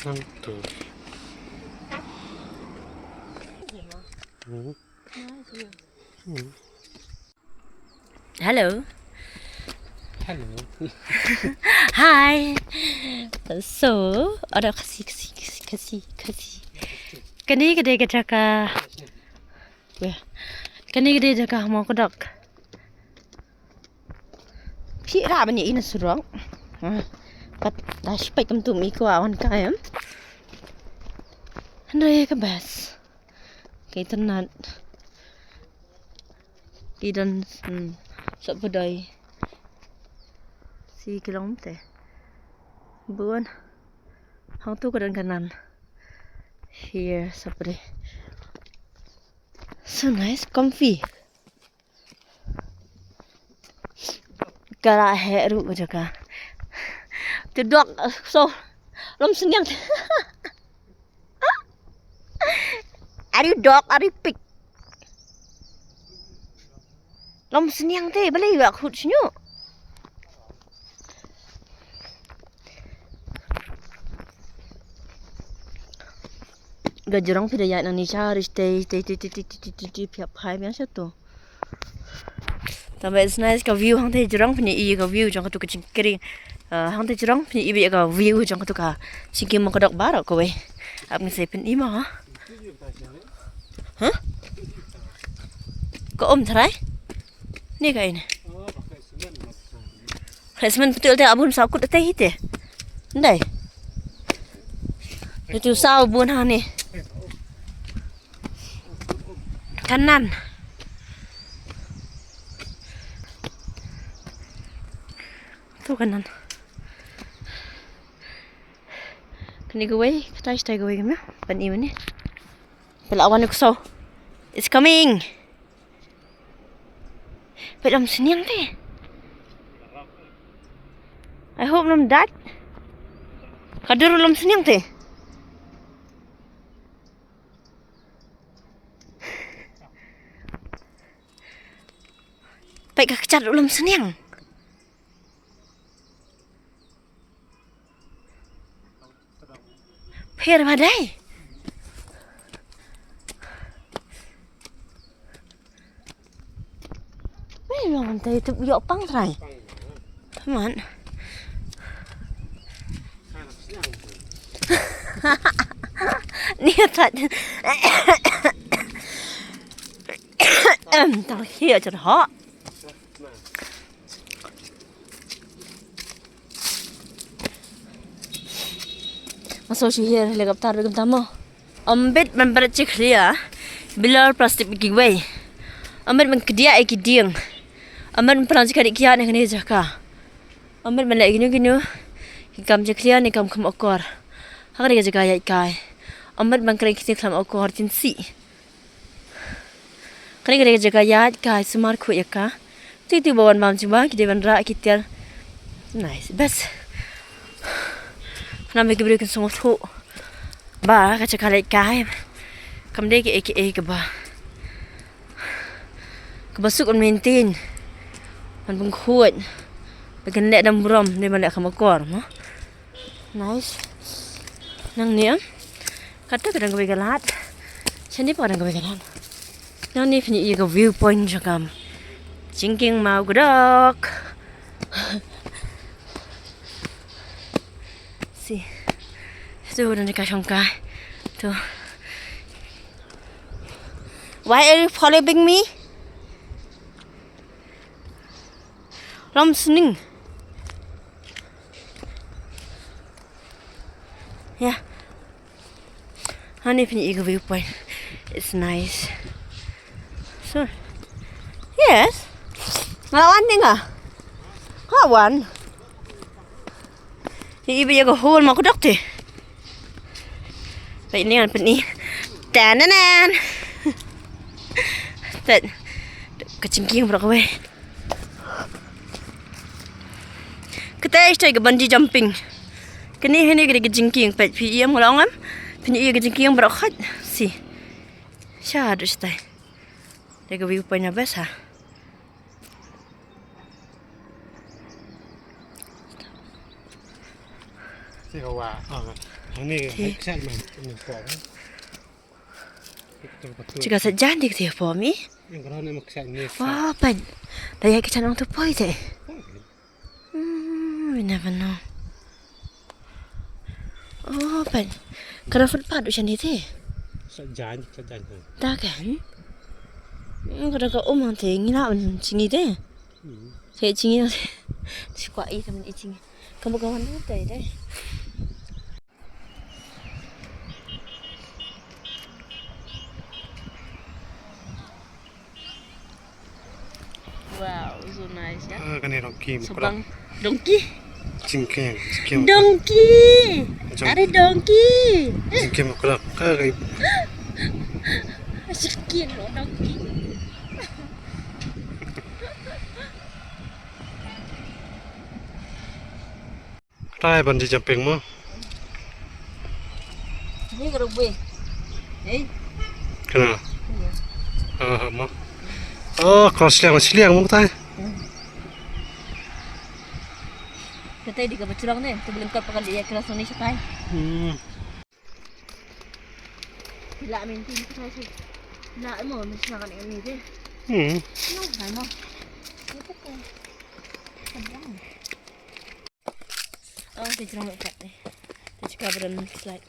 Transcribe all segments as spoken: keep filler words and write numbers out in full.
Hello. Hello. Hi. So, ada kasi, kasi, kasi, kasi, kasi. Kane ka dei ka jaka. Weh. Kane ka dei jaka Mawkdok. Phi ra ban ïa i na surok. Ah, pat da shi peit kam tum i kwah wan kai em. Hynrei ka best. Ka itynnad. Ki don, hmm, sop pudoi. Shi ki long te. Bun. Hangtu ka don ka nan. Here, sop pudoi. So nice, comfy. Ka la heh ruh ka jaka. Te dok, so, lom sniang. Are you dog? Are you pig? Lom sniang te, balei ba khut sñiuh. Ka jrong phi da ïaid nangne sha, ri te, te, te, phi ap phai biang sha to. Tangba it's nice ka view hangte jrong, phin ïohi ka view jong katu ka jingkieng. Ah, hangte jrong phin ïohi ka view jong katu ka jingkieng Mawkdok baroh kawei. Ap ngi sa phin ïohi mo ha. Huh? Ka um trai? Ni ka ini. Khlem smen putul te abun sa kut te hi te. Ndai. Itu sa bun ha ni. Kanan. Tu kanan. Kani kawei, katai stai kawei kami. Pan i mani. Pela awan ko so. It's coming. Pela lom sniang te. I hope lom dat. Ka dur lom sniang te. Peit ka kjat u lom sniang. Pher ba dei. Wei long te tu ïoh pang trai. Come on. Ni tat. Em, tang hi ajar ha. Nga so shu hiar helicopter ba kumta mo. Ym bit ban bret jakhlia. Bilar plastik ba kiwei. Ym bit ban kdiah ïa ki dieng. Ym bit ban pynang jaka dih kiad na kane jaka. Ym bit ban leh kino kino. Ki kam jakhlia ne kam kham akor. Ha kane ka jaka ïaid kai. Ym bit ban kren kti kham akor tin si. Kane ka dei ka jaka ïaid kai sumar khuid ïa ka. Ti ti ba wan bam jubab ki dei ban rah ki tiar. Nice, best. Khnang ba ki briew kin sngewthuh ba ka jaka leit kai kam dei kaei kaei kaba, kaba suk ban maintain, ban pynkhuid, ba kin leh dang burom, dei ban leh kham akor mo. Nice. Nangne em. Kata ka dang kawei ka lad. Shane pat ka dang kawei ka lad. Nangne phin ïohi ka view point jong ka Jingkieng Mawkdok. Si. Tu dang ka shong kai. Tu. Why are you following me? Lom sniang. Yeah. Hangne phin ïohi ka viewpoint. It's nice. So, yes. Nga la wan ne nga? Nga la wan. Ïohi ba ïa ka hole Mawkdok te. Peit ne ngan pyni. Tananan. Peit. Ka jingkieng baroh kawei. Kata ïa ka bungee jumping. Kane hangne ka dei ka jingkieng, peit phi ïohi em, nga la ong em. Phin ïohi ka jingkieng baroh khoit. Si. Shaduh shatai. Dei ka viewpoint ba best ha. Ka wa. Ah, ini, okay. Hai ksan man. Ini pom. Jaka sa jan dik te pom i. Yang kerana mak ksan ni. Wah, pan. Daya kita nong tu poi te. Hmm, we never know. Oh, pan. Kerana footpath tu sini te. Sa jan, sa jan. Tak kan? Hmm, kerana ka umang te ngila un sini te. Hmm. Saya sini. Suka i teman i sini. Kamu kawan tu te te. Wow, so nice ya. Ah, kane donkey. Sabang donkey. Jingkiang, jingkiang. Donkey. Jong- Are donkey. Jingkiang mukrak. Ka kai. Jingkiang donkey. Tai bungee jumping mo. Ni ka rugby. Hei. Kena. Iya. Ah, mo. Oh, cross liang, siliang mo tai. Hmm. Katai di ka bacurang ne, tu belum kau pakai dia kelas ni setai. Hmm. Bila minti ni kita sih. Bila mo mesti makan ini deh. Hmm. No, hai mo. Itu kan. Sabang. Oh, te jrong kat ni. Te jaka badan slide.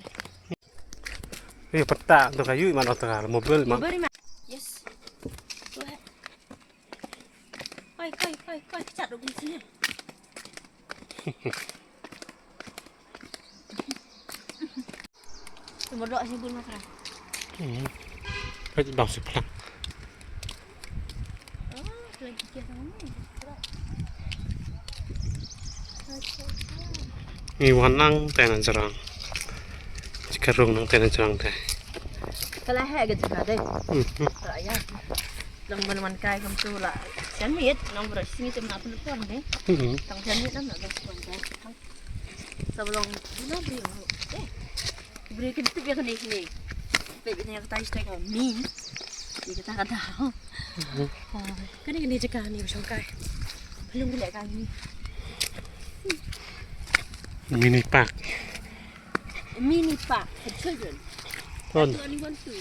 Eh, peta tu kayu mana tengah mobil, Mak. Mobil, Mak. Yes. Go ahead. Koi, koi, koi, koi, kat duk sini. Semua doa sini pun makan. Hmm. Koi dang siplang. Ngi wan nangta na jrong. Jaka rung nangta na jrong te. Ka la heh ka jaka te. Hmm, hmm. Ka la ïa. Long ban wan kai kam tu la. Shen miet nong bro sini tem na pun pon te. Hmm. Tang shen miet na na wan kai. Sa ba long duna bri. Eh. Bri kin tip ïa kane kane. Peit ïa kata ista ka min. Ïa kata kata. Kane kane jaka ne ba shong kai. Lung leh kai ni. Mini park. Mini park for children. Ton. Only one, two.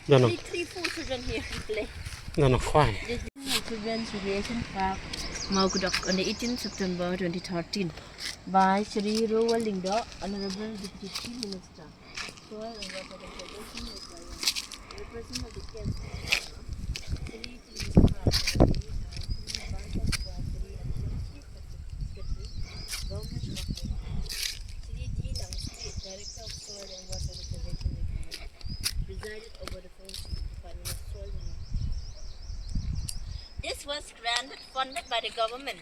No, no. Three, three, four children here can play. No, no, fine. This is Children's Recreation Park, Mawkdok, on the eighteenth September twenty thirteen, by Shri Rowa Lyngdoh, Honorable Deputy Chief Minister. Soil and Water Conservation requirement. Representative of the guest, Shri T. Mukherjee, Shri Balakrishna Shastri, Additional Chief Secretary, Government of Meghalaya. Shri D. Langstreet, Director of Soil and Water Conservation Department, presided over the function, Department of Soil and Water. This was granted, funded by the government.